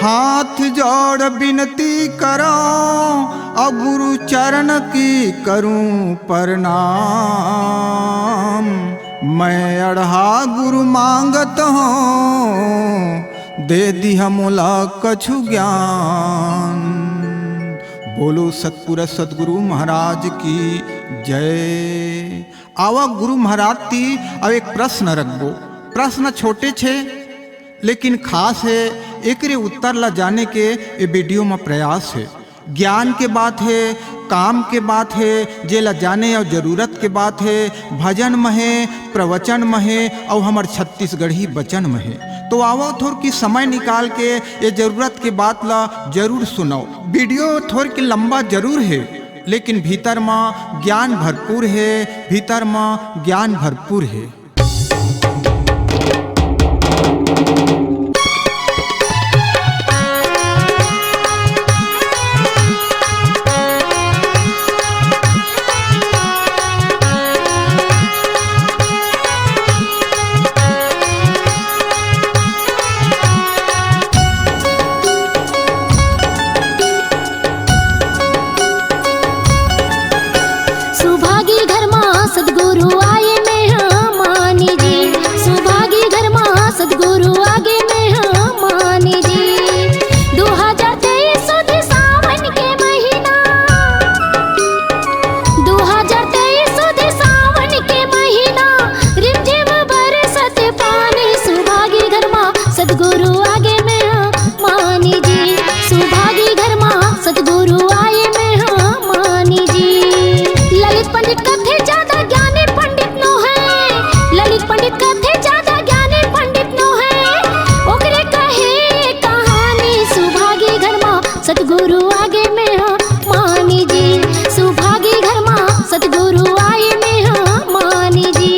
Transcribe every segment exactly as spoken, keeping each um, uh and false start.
हाथ जोड़ बिनती करौं, अउ गुरु चरण की करूं प्रणाम। मैं अड़हा गुरु मांगत हौं, दे दिहा मोला कछु ज्ञान। बोलो सतपुरुष सतगुरु महाराज की जय। आवा गुरु महाराज ती अब एक प्रश्न रखबो। प्रश्न छोटे छे, लेकिन खास हे। एकरे उत्तर ला जाने के ए video म प्रयास हे। ज्ञान के बात हे, काम के बात हे, जेला जाने अउ जरूरत के बात हे, भजन म हे, प्रवचन म हे, अउ हमर छत्तीसगढ़ी बचन म हे। तो आवो, थोरकी समय निकाल के ए जरूरत के बात ला जरूर सुनव। Video थोरकी लंबा जरूर हे, लेकिन भीतर म ज्ञान भरपूर हे, भीतर म ज्ञान भरपूर हे। सुभागी घर मा सतगुरु आए मैं हा मानी जी, सुभागी घर मा सतगुरु आगे मैं हा मानी जी। दो हजार तेईस सुध सावन के महीना, दो हजार तेईस सुध सावन के महीना, रिमझिम बरसत पानी, सुभागी घर मा सतगुरु आगे मैं हा मानी जी, सुभागी घर मा सतगुरु आए मैं हा मानी जी। ललित पंडित कथे ज्यादा ज्ञानी पंडित नो है, ललित पंडित कथे ज्यादा ज्ञानी पंडित नो है, ओकरे कहे ये कहानी, सुभागी घर मा सतगुरु आगे मैं हा मानी जी, सुभागी घर मा सतगुरु आए मैं हा मानी जी।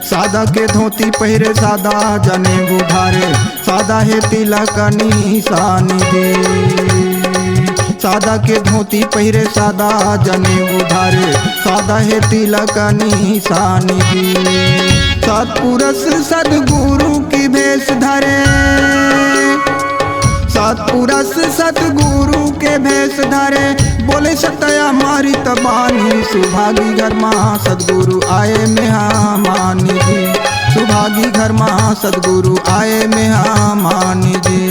सादा के धोती पहिरे, सादा जनेऊ ओढ़ारे, सादा हे तिलक निशानी जी। सादा के धोती पहिरे, सादा जनेऊ ओढ़ारे, सादा हे तिलक निशानी जी। सतपुरुष सतगुरु की भेष धरे, सतपुरुष सतगुरु के भेष धरे, बोले सत्य अमृत बानी, सुभागी घर मा सतगुरु आए मैं हा मानी जी, सुभागी घर मा सतगुरु आए मैं हा मानी जी।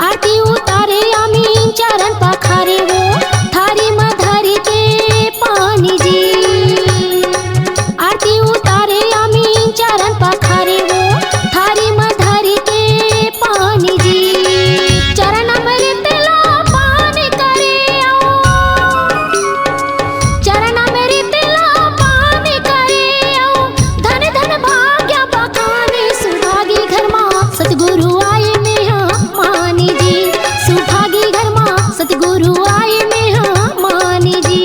आरती उतारे आमी चरण पखारे वो, थारी म धरी के पानी जी। आरती उतारे आमी चरण पखारे वो, थारी म धरी के पानी जी। चरण अमृत ला पान करे आओ, चरण अमृत ला पान करे आओ, धन धन भाग्य बखाने, सुभागी घर मा सतगुरु आए मैं हा मानी जी, सुभागी घर मा सतगुरु आए मैं हा मानी जी।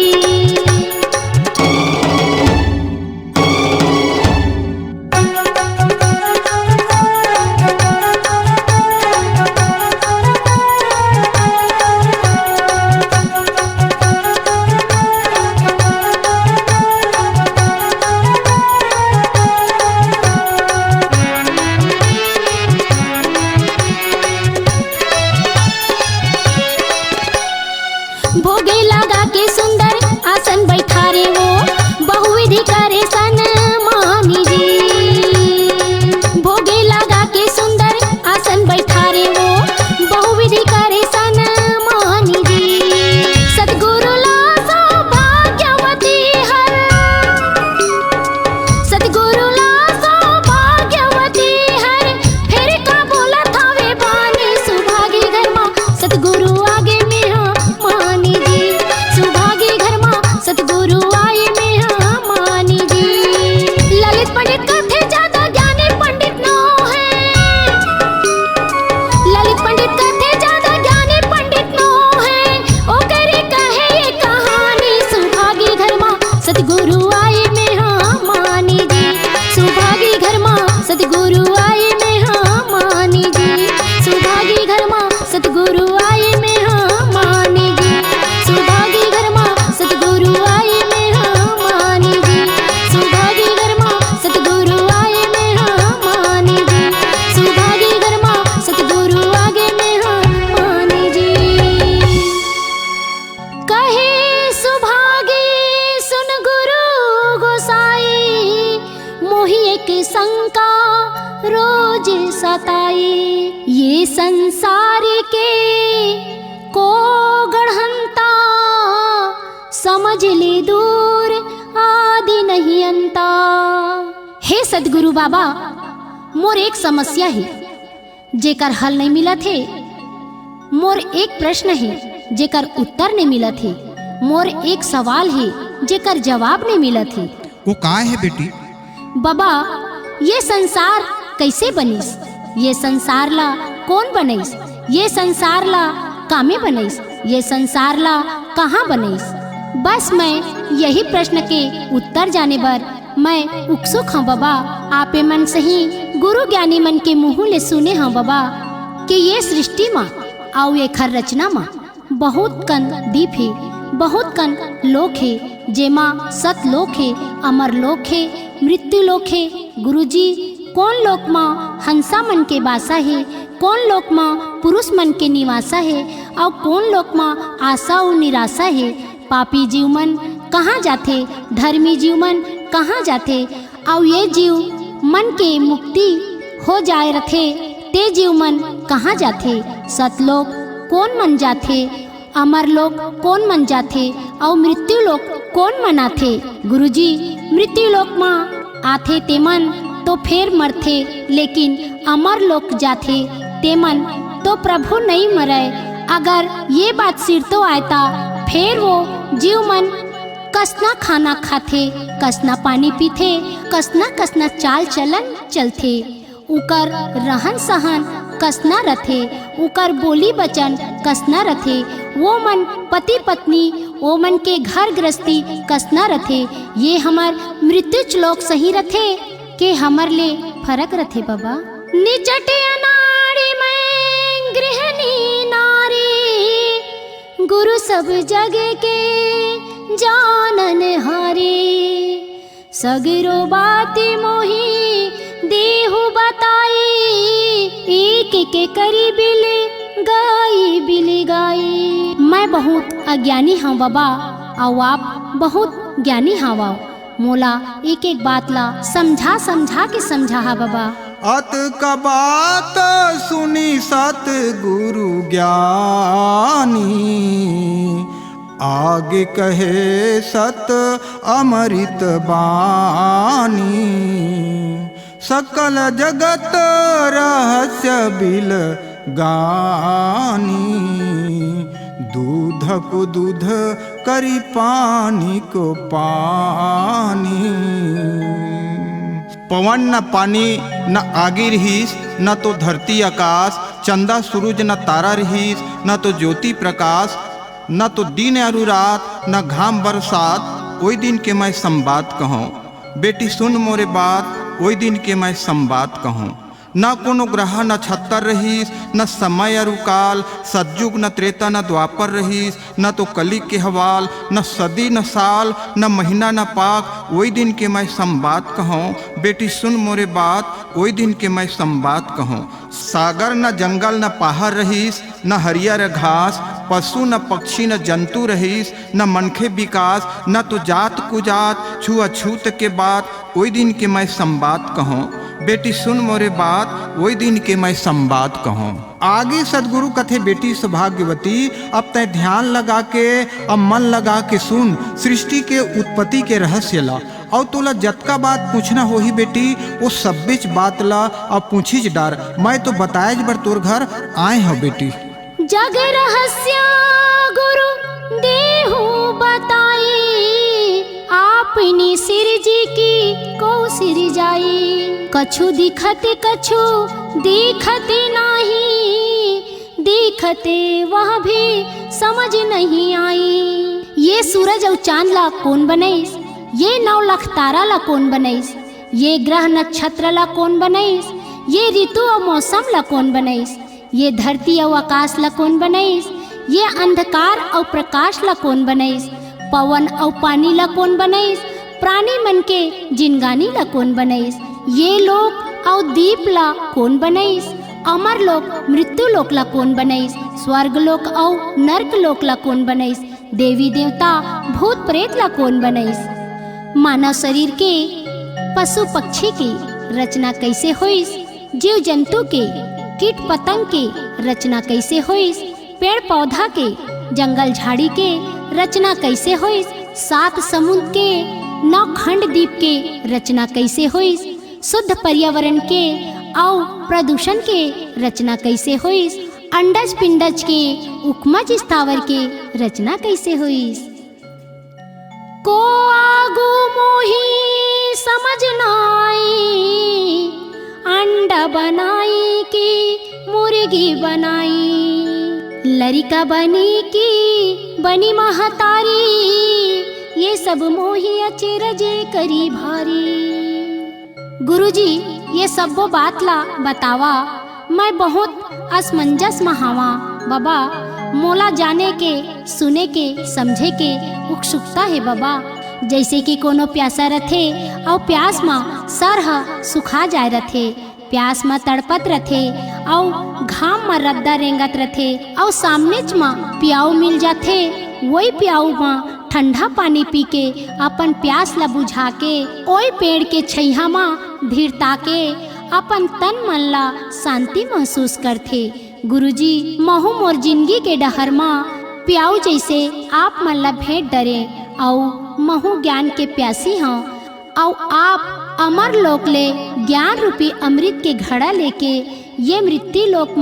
भोगे लगा के सुंदर आसन बैठारे वो, बहुविधि करे सनमानी जी। भोगे लगा के सुंदर आसन बैठारे वो, बहुविधि करे सनमानी जी। सतगुरु ला शोभा संसार के को गढ़ंता, समझ ले दूर आदि नहीं अंता। हे सदगुरु बाबा, मोर एक समस्या हे, जेकर हल नहीं मिलत हे। मोर एक प्रश्न हे, जेकर उत्तर नहीं मिलत हे। मोर एक सवाल हे, जेकर जवाब नहीं मिलत हे। वो काय हे बेटी? बाबा, ये संसार कैसे बनिस? ये संसार ला कौन बनइस? ये संसार ला कामे बनइस? ये संसार ला कहाँ बनइस? बस मैं यही प्रश्न के उत्तर जाने बर मैं उत्सुक हूँ बाबा। आपे मन सही गुरु ज्ञानी मन के मुँह ले सुने हूँ बाबा कि ये सृष्टि मा अउ एखर रचना मा बहुत कन दीप हे, बहुत कन लोक हे, जेमा सत लोक हे, अमर लोक हे, मृत्यु लोक हे। गुरुजी, कोन लोक मा हंसा मन के बासा हे, कोन लोक मा पुरुष मन के निवासा हे, अउ कोन लोक मा आशा अउ निराशा हे? पापी जीव मन कहाँ जाथे, धर्मी जीव मन कहाँ जाथे? अउ ये जीव मन के मुक्ति हो जाए रथे, ते जीव मन कहाँ जाथे? सतलोक कोन मन जाथे? अमर लोक कोन मन जाथे? अउ मृत्यु लोक कोन मन आथे? गुरुजी, मृत्यु लोक मा आथे ते मन तो फेर मरथे, लेकिन अमर लोक जाथे ते मन तो प्रभु नइ मरय। अगर ये बात सिरतो आय ता फेर वो जीव मन कसना खाना खाथे, कसना पानी पीथे, कसना कसना चाल चलन चलथे, उकर रहन सहन कसना रथे, उकर बोली बचन कसना रथे, वो मन पति पत्नी, वो मन के घर गृहस्थी कसना रथे। ये हमर मृत्युच लोक सही रथे के हमर ले फरक रथे बाबा? निचट अनाड़ी में गृहिणी नारी, गुरु सब जग के जानन हारी। सगरो बात मोहि देहु बताई, एक एक करी बिल गाई, बिल गाई। मैं बहुत अज्ञानी हूँ बाबा, अउ आप बहुत ज्ञानी हवव। मोला एक एक बात ला समझा समझा के समझाहा बाबा। अतका बात सुनि सतगुरु ज्ञानी, आगे कहे सत अमृत बानी। सकल जगत रहस्य बिल गानी, दूध को दूध करी पानी को पानी। पवन न पानी न आगी रहिस, न तो धरती आकाश, चंदा सूरज न तारा रहिस, न तो ज्योति प्रकाश, न तो दिन अरु रात, न घाम बरसात, ओई दिन के मैं संबाद कहूँ। बेटी सुन मोरे बात, ओई दिन के मैं संबाद कहूँ। न कोनो ग्रह नक्षत्र रहिस, न समय अरु काल, सतयुग न त्रेता न द्वापर रहिस, न तो कलयुग के हवाल, न सदी न साल, न महीना न पाख, ओई दिन के मैं संबाद कहूँ। बेटी सुन मोरे बात, ओई दिन के मैं संबाद कहूँ। सागर न जंगल न पहाड़ रहिस, न हरियर घास, पशु न पक्षी न जंतु रहिस, न मनखे विकास, न तो जात कुजात, छुआछूत के बात, ओई दिन के मैं संबाद कहूँ। बेटी सुन मोरे बात, ओई दिन के मैं संबाद कहूँ। आगे सदगुरु कथे, बेटी सौभाग्यवती, अब तैं ध्यान लगा के, अब मन लगा के सुन सृष्टि के उत्पत्ति के रहस्य ला। अउ तोला जतका बात पूछना होही बेटी, वो सब्बेच बात ला अब पूछिच डार। मैं तो बताएच बर तोर घर आए हव बेटी। जग रहस्य गुरु देहु बताई, आपनी सिरजी की को सिरजाई। कछु दिखत कछु दिखत नाही, दिखत वह भी समझ नहीं आई। ये सूरज अउ चांद ला कोन बनइस? ये नौ लाख तारा ला कोन बनइस? ये ग्रह नक्षत्र ला कोन बनइस? ये ऋतु अउ मौसम ला कोन बनइस? ये धरती अउ आकाश ला कोन बनइस? ये अंधकार अउ प्रकाश ला कोन बनइस? पवन अउ पानी ला कोन बनइस? प्राणी मन के जिनगानी ला कोन बनइस? ये लोक अउ दीप ला कोन बनइस? अमर लोक, मृत्यु लोक ला कोन बनइस? स्वर्ग लोक अउ नरक लोक ला कोन बनइस? देवी देवता, भूत प्रेत ला कोन बनइस? मानव शरीर के, पशु पक्षी के रचना कइसे होइस? जीव जंतु के कीट पतंग के रचना कइसे होइस, पेड़ पौधा के, जंगल झाड़ी के रचना कइसे होइस, सात समुंद के, नौ खंड दीप के रचना कइसे होइस, शुद्ध पर्यावरण के अउ प्रदूषण के रचना कइसे होइस, अंडज पिंडज के, उकमज स्थावर के रचना कइसे होइस। को आगू मोही समझ नाई, अंडा बनाई कि मुर्गी बनाई, लरिका बनी कि बनी महतारी, ये सब मोही अचरजे करी भारी। गुरुजी, ये सब्बो बात ला बतावा, मैं बहुत असमंजस म हावां बबा। मोला जाने के, सुने के, समझे के उत्सुकता हे बबा। जइसे कि कोनो प्यासा रथे अउ प्यास म सर ह सुखा जाय रथे, प्यास म तड़पत रथे अउ घाम म रद्दा रेंगत रथे अउ सामनेच म पियाऊ मिल जाथे, वोई पियाऊ म ठंडा पानी पी के अपन प्यास ल बुझा के ओई पेड़ के छइहां म धिरता के अपन तन मन ल शांति महसूस करथे। गुरुजी, महू मोर जिनगी के डहर म पियाऊ जइसे आप मन ल भेंट डरें अउ महू ज्ञान के प्यासी हंव अउ आप अमर लोक ले ज्ञान रूपी अमृत के घड़ा लेके ये मृत्यु लोक म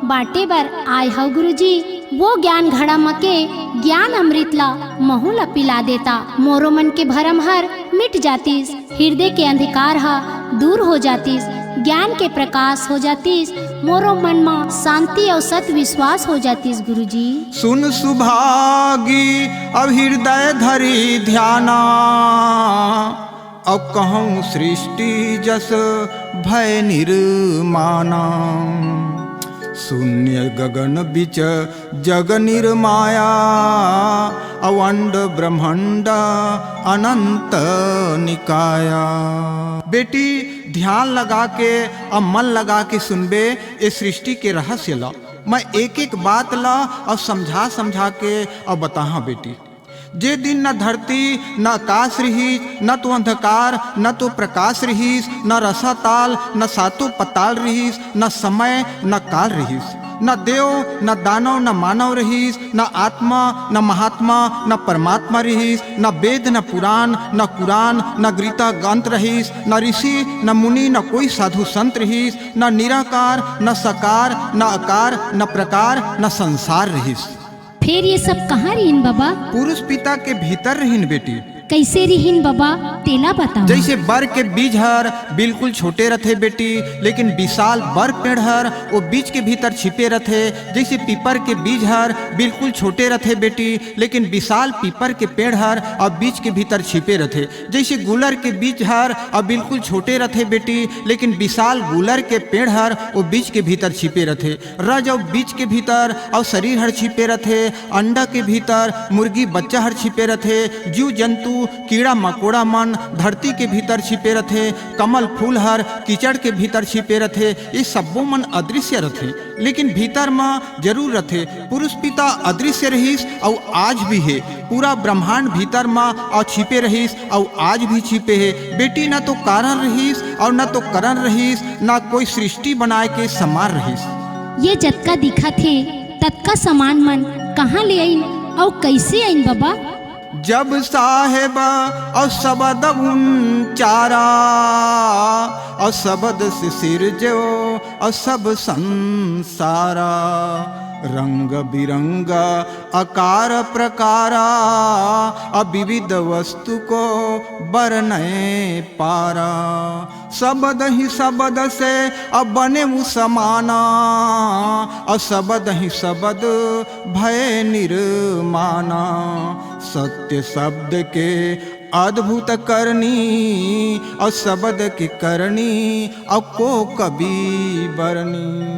बांटे बर आय हव गुरुजी। वो ज्ञान घड़ा म के ज्ञान अमृत ला महू ला पिला देता। मोरो मन के भरम हर मिट जातिस, हृदय के अंधकार ह दूर हो जातिस, ज्ञान के प्रकाश हो जातिस, मोरो मन म शांति अउ सत विश्वास हो जातिस गुरुजी। सुन सुभागी अब हृदय धरी ध्याना, अब कहूँ सृष्टि जस भय निर्माना। शून्य गगन बिच जग निर्माया, अवंड ब्रह्मांड अनंत निकाया। बेटी, ध्यान लगा के अउ मन लगा के सुनबे ए सृष्टि के रहस्य ल। मैं एक एक बात ल अउ समझा समझा के अउ बताहा बेटी। जे दिन न धरती, न आकाश रिहिस, न तो अंधकार, न तो प्रकाश रिहिस, न रसाताल, न सातों पताल रिहिस, न समय, न काल रिहिस, न देव, न दानव, न मानव रिहिस, न आत्मा, न महात्मा, न परमात्मा रिहिस, न वेद, न पुराण, न कुरान, न गीता ग्रंथ रिहिस, न ऋषि, न मुनि, न कोई साधु संत रिहिस, न निराकार, न साकार, न आकार, न प्रकार, न संसार रिहिस। फेर ये सब कहाँ रिहिन बबा? पुरुष पिता के भीतर रिहिन बेटी। कइसे रिहिन बबा, तेला बतावा। जइसे बर के बीज हर बिल्कुल छोटे रथे बेटी, लेकिन विशाल बर पेड़ हर ओ बीज के भीतर छिपे रथे। जइसे पीपर के बीज हर बिल्कुल छोटे रथे बेटी, लेकिन विशाल पीपर के पेड़ हर अउ बीज के भीतर छिपे रथे। जइसे गूलर के बीज हर अउ बिल्कुल छोटे रथे बेटी, लेकिन विशाल गूलर के पेड़ हर ओ बीज के भीतर छिपे रथे। रज अउ बीज के भीतर अउ शरीर हर छिपे रथे। अंडा के भीतर मुर्गी बच्चा हर छिपे रथे। जीव जंतु, कीड़ा मकोड़ा मन धरती के भीतर छिपे रथे। कमल फूल हर कीचड़ के भीतर छिपे रथे। ये सब्बो मन अदृश्य रथे, लेकिन भीतर म जरूर रथे। पुरुष पिता अदृश्य रहिस अउ आज भी हे। पूरा ब्रह्मांड भीतर म अउ छिपे रहिस अउ आज भी छिपे हे। बेटी, न तो कारण रहिस अउ न तो करण रहिस, न कोई सृष्टि बनाए के समान रहिस। ये जतका दिखत हे, ततका समान मन कहाँ ले आइन अउ कइसे आइन बबा? जब साहेब अउ शब्द उच्चारा, अउ शब्द से सिरजो अउ सब संसारा। रंग बिरंग आकार प्रकारा, अउ विविध वस्तु को बरनय पारा। शब्द ही शब्द से अब बने उ समाना, अउ शब्द ही शब्द भय निर्माना। सत्य शब्द के अद्भुत करनी, अउ शब्द के करनी अउ को कवि बरनी।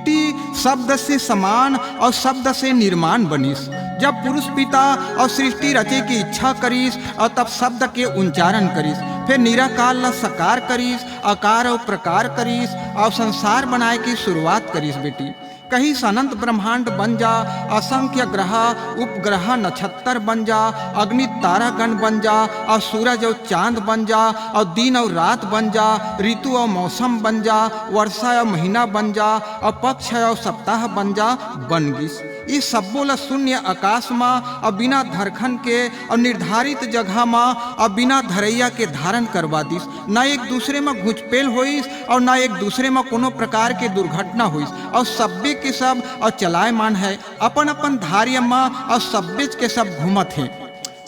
सृष्टि शब्द से समान अउ शब्द से निर्माण बनिस। जब पुरुष पिता अउ सृष्टि रचे के इच्छा करिस अउ तब शब्द के उच्चारण करिस, फेर निराकार ल साकार करिस, आकार अउ प्रकार करिस अउ संसार बनाए के शुरुआत करिस बेटी। कहिस अनंत ब्रह्मांड बन जा, असंख्य ग्रह उपग्रह नक्षत्र बन जा, अग्नि तारागण बन जा, अउ सूरज अउ चांद बन जा, अउ दिन अउ रात बन जा, ऋतु अउ मौसम बन जा, वर्षा अउ महीना बन जा, अउ पक्ष अउ सप्ताह बन जा, बन गिस। ये सब्बो ल शून्य आकाश म अउ बिना धरखन के अउ निर्धारित जगह म अउ बिना धरैया के धारण करवा दिस। ना एक दूसरे म घुचपेल होइस अउ ना एक दूसरे म कोनो प्रकार के दुर्घटना होइस। अउ सब्बे के सब अउ चलायमान है, अपन अपन धार्य म अउ सब्बेच के सब घूमत हे।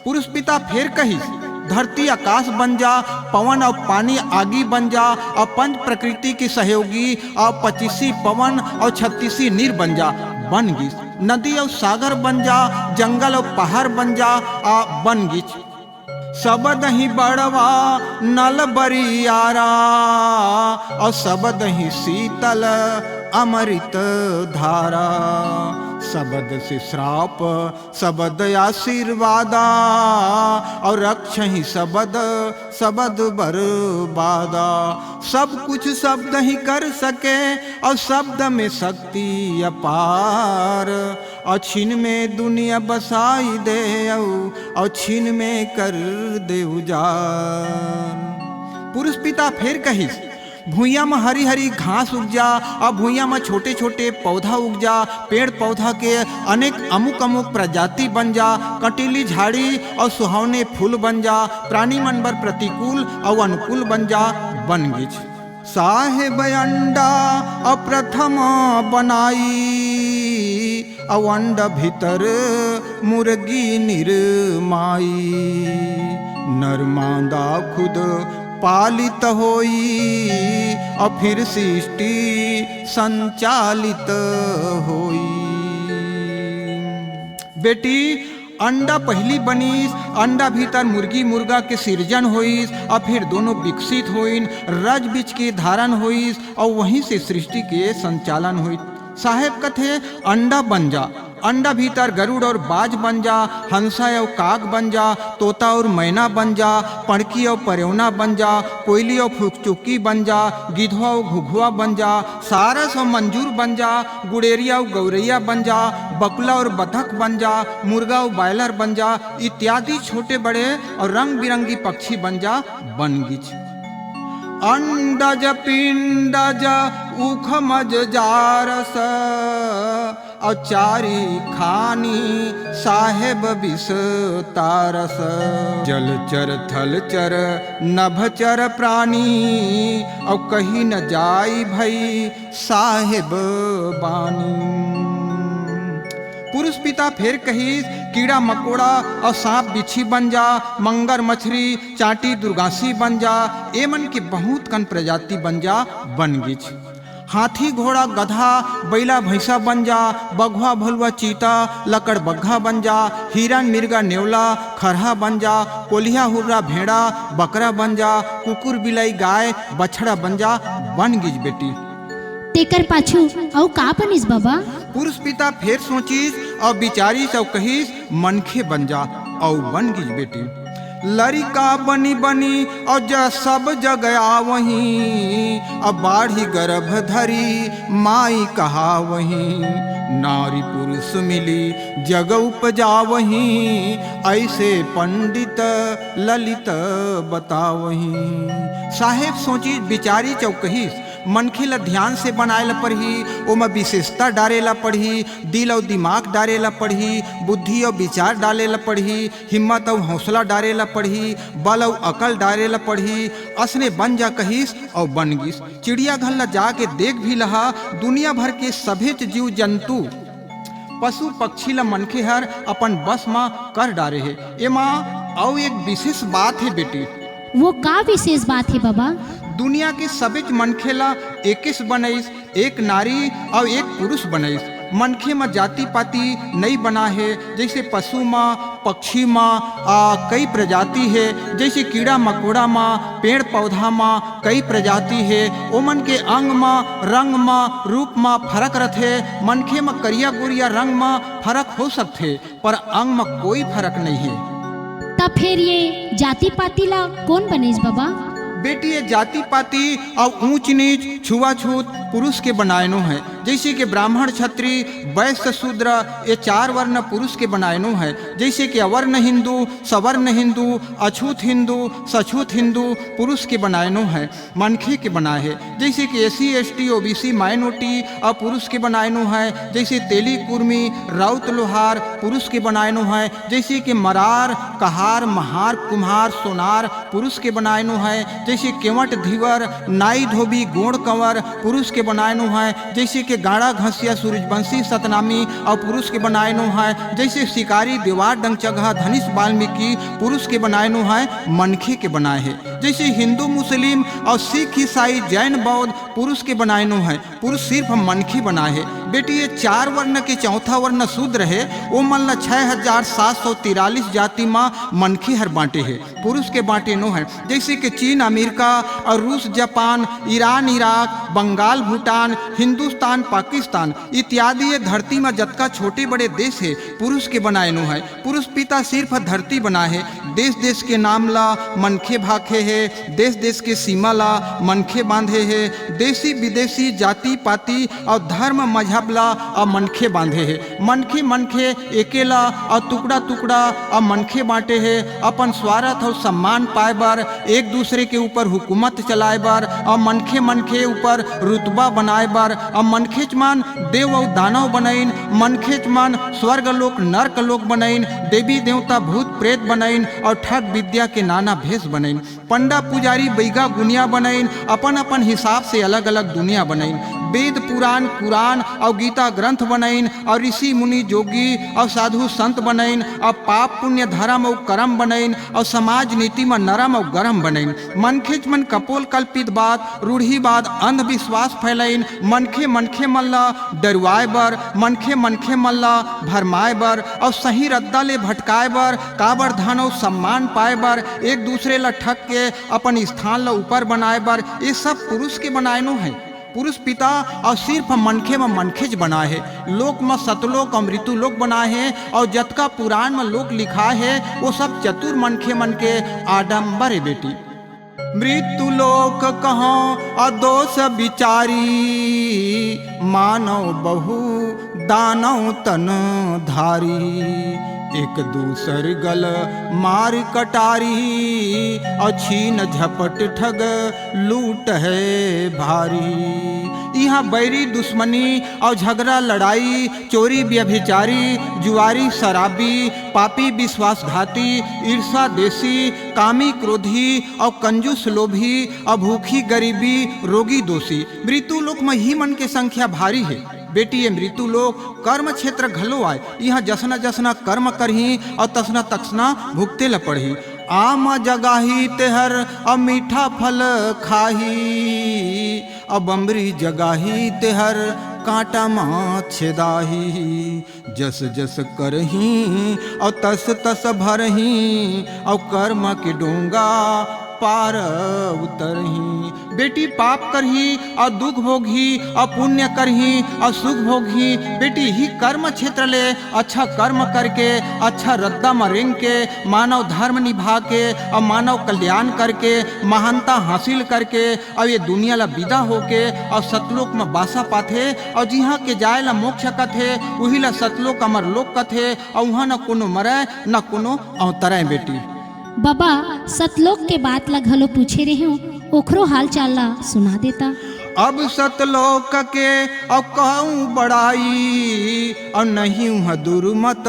पुरुष पिता फेर कहिस, धरती आकाश बन जा, पवन अउ पानी आगी बन जा, अउ पंच प्रकृति के सहयोगी, अउ पच्चीसी पवन अउ छत्तीसी नीर बन जा, बन गिस। नदी अउ सागर बन जा, जंगल अउ पहाड़ बन जा, आ बन गिस। सबदहि बड़वा नल बरियारा, अउ सबदहि शीतल अमृत धारा। सबद से श्राप, सबद आशीर्वादा, अउ रक्षहि सबद, सबद बरबादा। सब कुछ शब्द ही कर सके, अउ शब्द में शक्ति अपार। अउ छिन में दुनिया बसाई दे, अउ, अउ छिन में कर दे उजार। पुरुष पिता फेर कहिस, भुइयां म हरी-हरी घास उगजा, अउ भुइयां म छोटे-छोटे पौधा उगजा, पेड़-पौधा के अनेक अमुक-अमुक प्रजाति बन जा, कंटीली झाड़ी अउ सुहावने फूल बन जा, प्राणी मन बर प्रतिकूल अउ अनुकूल बन जा, बन गिच। साहेब अंडा अउ प्रथम बनाई, अउ अंडा भीतर मुर्गी निर्माई। नर मादा खुद पालित होई, अउ फिर सृष्टि संचालित होई। बेटी, अंडा पहिली बनिस, अंडा भीतर मुर्गी मुर्गा के सिरजन होइस, अउ फिर दोनों विकसित होइन, रज बीज के धारण होइस, अउ वहीं से सृष्टि के संचालन होइस। साहेब कथे, अंडा बन जा, अंडा भीतर गरुड़ अउ बाज बन जा, हंसा अउ काग बन जा, तोता अउ मैना बन जा, पड़की अउ परेवना बन जा, कोयली अउ फुकचुकी बन जा, गिधवा अउ घुघुआ बन जा, सारस अउ मंजूर बन जा, गुड़ेरिया अउ गौरैया बन जा, बकुला अउ बतख बन जा, मुर्गा अउ बॉयलर बन जा, इत्यादि छोटे बड़े अउ रंग बिरंगी पक्षी बन जा, बन गिच। अंडज पिंडज उखमज जारस, अउ चारि खानी साहेब बिस्तारस। जलचर थलचर नभचर प्राणी, अउ कही न जाई भई साहेब बानी। पुरुष पिता फेर कहिस, कीड़ा मकोड़ा अउ सांप बिच्छी बन जा, मंगर मछरी चांटी दुर्गासी बन जा, एमन के बहुत कन प्रजाति बन जा, बन गिच। हाथी घोड़ा गधा बइला भैंसा बन जा, बघवा भलुवा चीता लकड़ बग्घा बन जा, हिरन मिर्गा नेवला खरहा बन जा, कोलिहा हुर्रा भेड़ा बकरा बन जा, कुकुर बिलाई गाय बछड़ा बन जा, बन गिच बेटी। तेकर पाछू अउ का बनिस बाबा? पुरुष पिता फेर सोचिस अउ बिचारिस अउ कहिस, मनखे बन जा, अउ बन गिच बेटी। लरिका बनी बनी अउ ज-, सब जग आवहीं, अउ बाढ़ी गर्भ धरी माई कहावहीं। नारी पुरुष मिली जग उपजावहीं, अइसे पंडित ललित बतावहीं। साहेब सोचिस बिचारिस अउ कहिस, मनखे ल ध्यान से बनाए ल परही, ओमा विशेषता डारे ल पड़ही, दिल अउ दिमाग डारे ल पड़ही, बुद्धि अउ विचार डाले ल पड़ही, हिम्मत अउ हौसला डारे ल पड़ही, बल अउ अकल डारे ल पड़ही। असने बन जा कहिस अउ बन गिस। चिड़ियाघर ल जाके देख भी लहा, दुनिया भर के सभेच जीव जंतु, पशु पक्षी ल मनखे हर अपन बस म कर डारे हे। एमा अउ एक विशेष बात हे बेटी। वो का विशेष बात हे बाबा? दुनिया के सबेच मनखे ल एकेस बनइस, एक नारी अउ एक पुरुष बनइस। मनखे म जाति पाति नइ बना हे, जइसे पशु म, पक्षी म, आ, कई प्रजाति हे, जइसे कीड़ा मकोड़ा म, पेड़ पौधा म कई प्रजाति हे। ओमन के अंग म, रंग म, रूप म फरक रथे। मनखे म करिया गोरिया रंग म फरक हो सकथे, पर अंग म कोई फरक नइ हे। त फेर ये जाति पाति ला कोन बनेस बाबा? बेटी, ये जाति पाति अउ ऊंच नीच, छुआछूत, पुरुष के बनायनो है। जैसे कि ब्राह्मण, क्षत्रिय, वैश्य, शूद्र, ये चार वर्ण पुरुष के बनायनो है। जैसे कि अवर्ण हिंदू, सवर्ण हिंदू, अछूत हिंदू, सछूत हिंदू पुरुष के बनायनो है, मनखे के बनाए है। जैसे कि S C, S T, O B C, minority, अउ पुरुष के बनायनो है। जैसे तेली, कुर्मी, राउत, लोहार पुरुष के बनायनो है। जैसे कि मरार, कहार, महार, कुम्हार, सोनार पुरुष के बनायनो है। जैसे केवट, धीवर, नाई, धोबी, गोंड़, कंवर पुरुष के बनायनो है। जैसे कि गाड़ा, घसिया, सूरजवंशी, सतनामी अउ पुरुष के बनायनो है। जैसे शिकारी, देवार, डंगचगहा, धनिस, वाल्मीकि पुरुष के बनायनो है, मनखे के बनाए है। जैसे हिंदू, मुस्लिम अउ सिख, ईसाई, जैन, बौद्ध पुरुष के बनायनो है, पुरुष सिर्फ मनखे बनाए है। बेटी, ये चार वर्ण के चौथा वर्ण शूद्र है, वो मन ला छह हजार सात सौ तिरालीस जाति मा मनखे हर बांटे है, पुरुष के बांटे नो है। जैसे कि चीन, अमेरिका अउ रूस, जापान, ईरान, इराक, बंगाल, भूटान, हिंदुस्तान, पाकिस्तान इत्यादि ये धरती मा जतका छोटे बड़े देश है, पुरुष के बनायनो है। पुरुष पिता सिर्फ धरती बनाए है। देश देश के नाम ला मनखे भाखे है, देश देश के सीमा ला मनखे बांधे है, देशी विदेशी, जाति पाति अउ धर्म मजहब ला अउ मनखे बांधे हे। मनखे मनखे एकेला अउ टुकड़ा टुकड़ा अउ मनखे बांटे हे। अपन स्वार्थ अउ सम्मान पाए बर, एक दूसरे के ऊपर हुकूमत चलाए बर अउ मनखे मनखे ऊपर रुतबा बनाए बर अउ मनखेच मन देव अउ दानव बनइन, मनखेच मन स्वर्ग लोक नरक लोक बनइन, देवी देवता भूत प्रेत बनइन अउ ठग विद्या के नाना भेष बनइन। पंडा पुजारी बइगा गुनिया बनइन, अपन अपन हिसाब से अलग अलग दुनिया बनइन। वेद पुराण कुरान अउ गीता ग्रंथ बनइन अउ ऋषि मुनि जोगी अउ साधु संत बनइन अउ पाप पुण्य धर्म अउ करम बनइन अउ समाज नीति म नरम अउ गरम बनइन। मनखेच मन कपोल कल्पित बात रूढ़िवाद अंधविश्वास फैलाइन। मनखे मनखे मन ल डरुवाए बर, मनखे मनखे मन ल भरमाए बर अउ सही रद्दा ले भटकाए बर, काबर धन अउ सम्मान पाए बर, एक दूसरे ल ठग के अपन स्थान ल ऊपर बनाए बर, ये सब पुरुष के बनायनो है। पुरुष पिता अउ सिर्फ मनखे म मनखेच बनाए हे। लोक म सतलोक अउ मृत्युलोक बनाए हे अउ जतका पुराण म लोक लिखाए हे, वो सब चतुर मनखे मन के आडंबर हे बेटी। मृत्यु लोक कहौं अदोष विचारी, मानव बहु दानव तन धारी। एक दूसर गल मार कटारी, अउ छीन झपट ठग लूट है भारी। इहाँ बैरी दुश्मनी अउ झगड़ा लड़ाई, चोरी व्यभिचारी, जुआरी शराबी, पापी विश्वासघाती, ईर्षा देशी, कामी क्रोधी अउ कंजूस लोभी, अउ भूखी गरीबी, रोगी दोषी। मृत्यु लोक म ही मन के संख्या भारी हे। बेटी, ये मृत्यु लोक कर्म क्षेत्र घलो आय। इहाँ जसना जसना कर्म करही अउ तसना तसना भुगते ल पड़ही। आम जगाही तेहर अउ मीठा फल खाही, अउ बमरी जगाही तेहर कांटा म छेदाही। जस जस करही अउ तस तस भरही, अउ कर्म के डोंगा पार उतरही। बेटी, पाप करही अउ दुख भोगही अउ पुण्य करही अउ सुख भोगही। बेटी, ही कर्म क्षेत्र ले अच्छा कर्म करके, अच्छा रद्दा म रेंग के, मानव धर्म निभा के अउ मानव कल्याण करके, महानता हासिल करके अउ ये दुनिया ल विदा होके अउ सतलोक म बासा पाथे। अउ जिहाँ के जाय ल मोक्ष कथे, उही ल सतलोक अमर लोक कथे। अउ उहाँ न कोनो मरय, न कोनो अवतरय बेटी। बबा, सतलोक के बात ला घलो पूछे रेहेंव, ओखरो हालचाल ला सुना देता। अब सतलोक के अउ कहूँ बड़ाई, अउ नहीं उहाँ दुर्मत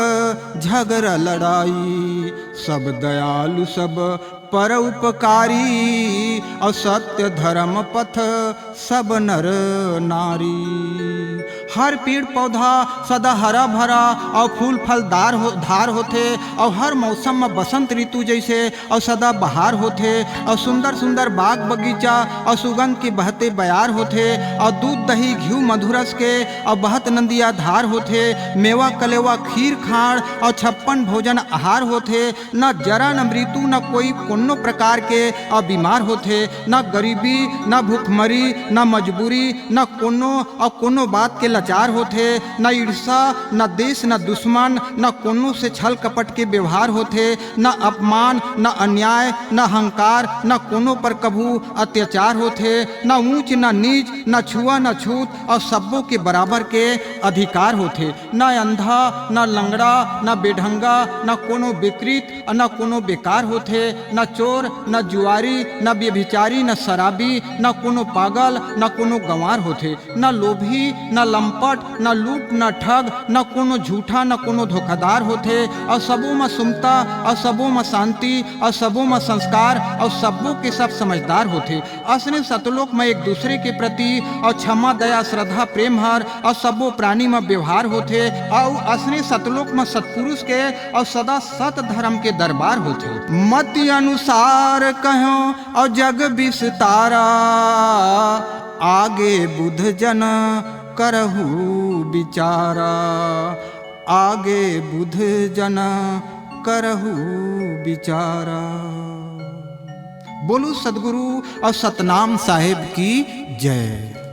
झगड़ा लड़ाई। सब दयालु सब परोपकारी, अउ सत्य धर्म पथ सब नर नारी। हर पेड़ पौधा सदा हरा भरा अउ फूल फलदार हो, धार होथे, अउ हर मौसम म बसंत ऋतु जैसे अउ सदा बहार होथे, अउ सुंदर सुंदर बाग बगीचा अउ सुगंध के बहते बयार होथे, अउ दूध दही घिउ मधुरस के अउ बहत नंदिया धार होथे। मेवा कलेवा खीर खाड़ अउ छप्पन भोजन आहार होथे। न जरा न मृत्यु न कोई कोनो प्रकार के अउ बीमार होथे, न गरीबी, न भुखमरी, न मजबूरी, न कोनो अउ कोनो बात के चार होथे, न ईर्षा, न देश, न दुश्मन, न कोनो से छल कपट के व्यवहार होथे, न अपमान, न अन्याय, न अहंकार, न कोनो पर कभू अत्याचार होथे, न ऊंच, न नीच, न छुआ, न छूत, अउ सब्बो के बराबर के अधिकार होथे। न अंधा, न लंगड़ा, न बेढंगा, न कोनो विकृत, न कोनो बेकार होथे, न चोर, न जुआरी, न व्यभिचारी, न शराबी, न कोनो पागल, न कोनो गंवार होथे, न लोभी, न लंपट, न लूट, न ठग, न कोनो झूठा, न कोनो धोखादार होथे, अउ सबो म सुमता, अउ सबो म शांति, अउ सबो म संस्कार, अउ सबो के सब समझदार होथे। असने सतलोक म एक दूसरे के प्रति अउ क्षमा, दया, श्रद्धा, प्रेम हर अउ सबो प्राणी म व्यवहार होथे। अउ असने सतलोक म सतपुरुष के अउ सदा सत धर्म के दरबार होथे। मति अनुसार कह्यों अउ जग विस्तारा, आगे बुध जन करहु विचारा, आगे बुध जन करहु विचारा। बोलो सदगुरु अउ सतनाम साहेब की जय।